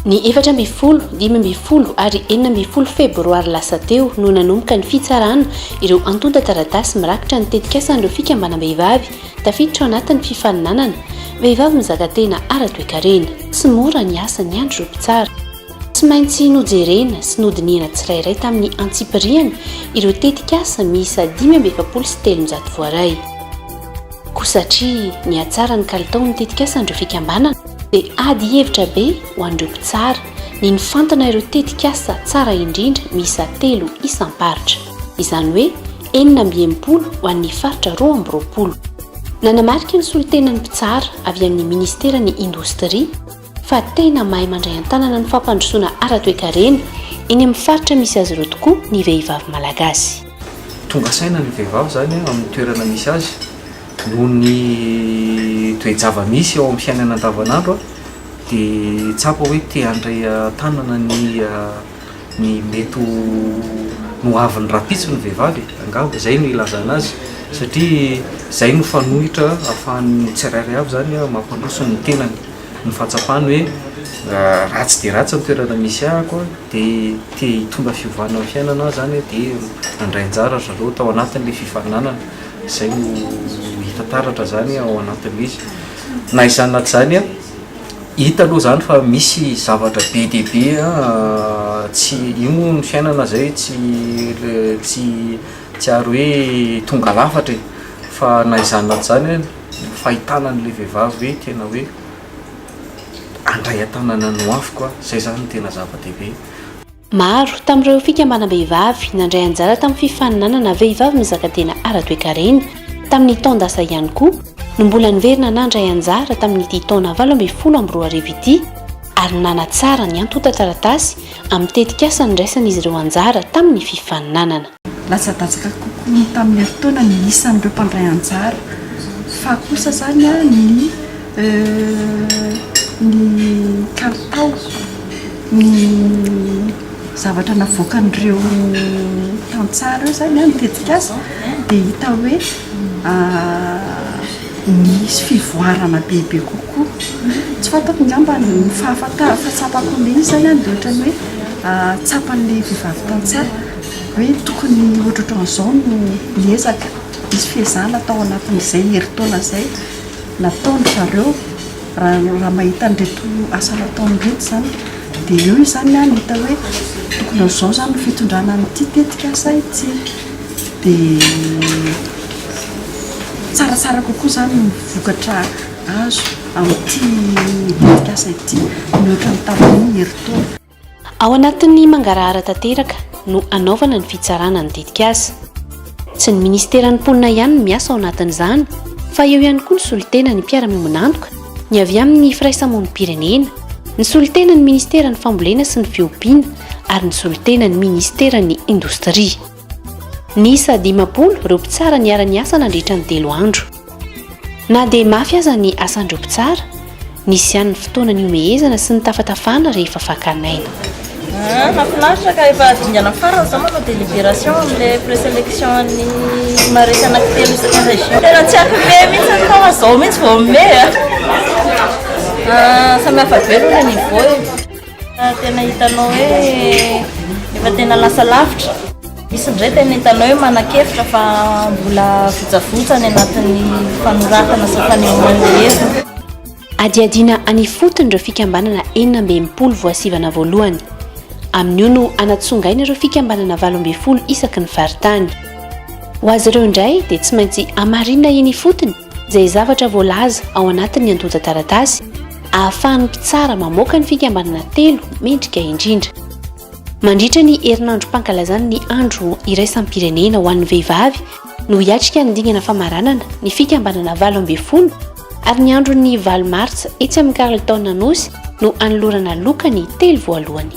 Ny 14, 15 ary 16 febroary lasa teo no nanomboka ny fitsarana ireo antontan-taratasy mirakitra ny tetikasan'ireo fikambanam-behivavy tafiditra ao anatin'ny fifaninanana Vehivavy mizaka tena ara-toekarena. Tsy mora ny asa niandry ireo mpitsara. Tsy maintsy nojerena sy nodinihana tsirairay tamin'ny antsipiriany ireo tetikasa miisa 345 voaray. Koa satria nihatsara ny kalitaon'ny tetikasan'ireo fikambanana dia ady hevitra be ho an'ireo mpitsara ny nifantina ireo tetikasa tsara indrindra miisa telo isam-paritra. Izany hoe 66 ho an'ny faritra 22. Nanamarika ny solontenan'ny mpitsara avy amin'ny minisiteran'ny Indostria fa tena mahay mandray an-tanana ny fampandrosoana ara-toekarena eny amin'ny faritra misy azy ireo tokoa ny vehivavy malagasy. Tonga saina ny vehivavy izany amin'ny toerana misy azy noho ny toe-java-misy eo amin'ny fiainana andavanandro dia tsapa hoe te handray an-tanana ny ny mety ho ho avin'ny rahampitso ny vehivavy e, angamba izay no ilazana azy satria izay no fanohitra ahafahan'ny tsirairay avy izany mampandroso ny tenany, ny fahatsapany hoe ratsy dia ratsy ny toerana misy ahako dia te hitondra fiovana amin'ny fiainana aho izany dia nandray anjara ry zareo tao anatin'ilay fifaninanana, izay no hita taratra izany ao anatin'ilay izy. Na izany na tsy izany an. Hita aloha izany fa misy zavatra be dia be tsy, io moa ny fiainana izay tsy tsy tsy ary hoe tonga lafatra e, fa na izany na tsy izany ny fahitana an'ilay vehivavy hoe tena hoe handray an-tanana ny ho aviko aho, izay izany no tena zava-dehibe. Maro tamin'ireo fikambanam-behivavy nandray anjara tamin'ny fifaninanana Vehivavy mizaka tena ara-toekarena tamin'ny taon-dasa ihany koa no mbola niverina nandray anjara tamin'ity taona 2018 ity ary nanatsara ny antontan-taratasy amin'ny tetikasa niraisan'izy ireo anjara tamin'ny fifaninanana. Latsadatsaka kokoa noho tamin'ny herintaona ny isan'ireo mpandray anjara fa kosa izany ny ny kalitao, ny zavatra navoakan'ireo tantsaha ireo izany ny tetikasa dia hita hoe nisy fivoarana bebe kokoa. Tsy fantako angamba ny fahatsapako an'ilay izy izany dia ohatran'ny hoe tsapan'ilay vehivavy tantsaha hoe tokony ohatrohatran'izao no miezaka, nisy fiezahana tao anatin'izay herintaona izay. nataon-dry zareo raha raha mahita an'ireto asa nataony ireto izany dia eo izany no hita hoe tokony ho izao izany ny fitondrana an'ity tetikasa ity dia tsaratsara kokoa izany ny vokatra azo amin'ity tetikasa ity mihoatra ny tamin'ny herintaona. Ao anatin'ny mangarahara tanteraka no hanaovana ny fitsarana ny tetikasa. Tsy ny minisiteran'ny mponina ihany no miasa ao anatin'izany fa eo ihany koa ny solontenan'ny mpiara-miombon'antoka, ny avy amin'ny firaisamonim-pirenena, ny solontenan'ny minisiteran'ny fambolena sy ny fiompiana ary ny solontenan'ny minisiteran'ny indostria. Niisa 50 ireo mpitsara niara-niasa nandritra ny telo andro. Na dia mafy aza ny asan'ireo mpitsara, nisy ihany ny fotoana nihomehezana sy nitafatafana rehefa fakan'aina. Mahafinaritra ka efa dingana farany izao manao délibération amin'ilay présélection an'ny maresy anankitelo isaky ny région. Tena tsy haiko mey mihitsy ny taona izao mihitsy vao mey a. Samy hafa be aloha ny niveau e. Tena hitanao hoe efa tena lasa lavitra. Misy indray tena hitanao hoe manan-kevitra fa mbola votsavotsa any anatin'ny fanoratana sy fanehoana ny heviny. Hadihadiana any ifotony ireo fikambanana 66 voasivana voalohany. Amin'io no hanatsongaina ireo fikambanana 18 isaky ny faritany. Ho azy ireo indray dia tsy maintsy hamarinina eny ifotony izay zavatra voalaza ao anatin'ny antontan-taratasy ahafahan'ny mpitsara mamoaka ny fikambanana telo mendrika indrindra. Mandritra ny herinandrom-pankalazana ny Andro iraisam-pirenena ho an'ny vehivavy no hiatrika ny dingana famaranana ny fikambanana 18 ary ny andron'ny 8 martsa etsy amin'ny Carlton Anosy no hanolorana loka ny telo voalohany.